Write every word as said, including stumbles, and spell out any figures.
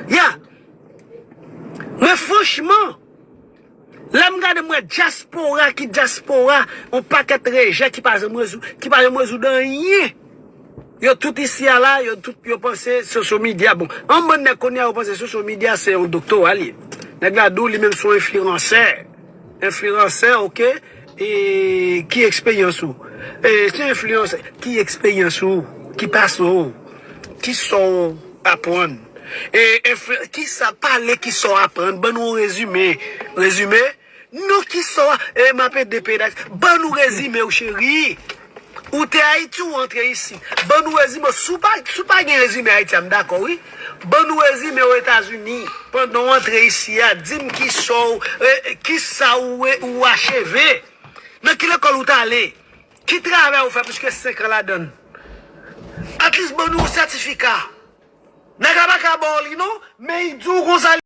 Ya. Men franchman, lè m gade, m wè dyaspora ki dyaspora, yon pakèt rejè ki pa janm rezoud, ki pa janm rezoud anyen. Yo tout isi a la, yo tout yo panse social media. Bon, yon bann nèg kounye a yo panse social media se yon doktora li ye. Nèg la di w li menm se yon enfliyansè. Enfliyansè, oke? E ki eksperyans ou? E, se enfliyansè. Ki eksperyans ou? Ki pase w? Ki sa w aprann? E, enfli-, ki sa, pale ki sa w aprann? Ban nou rezime. Rezime? Non, ki sa w a-, e, m ap ede peyi Dayiti. Ban nou rezime w, cheri. Ou te Ayiti, ou antre isi. Ban nou rezime w. Si w pa, si w pa gen rezime Ayiti a, m dakò, wi. Ban nou rezime w Etazini. Pandan w antre isi a, di m ki sa w, e, ki sa w, ou acheve. Nan ki lekòl ou t ale? Ki travay ou fè plis ke senk an ladan l? At least ban nou yon sètifika. Nèg la pa ka ba w li non, men li di w konsa.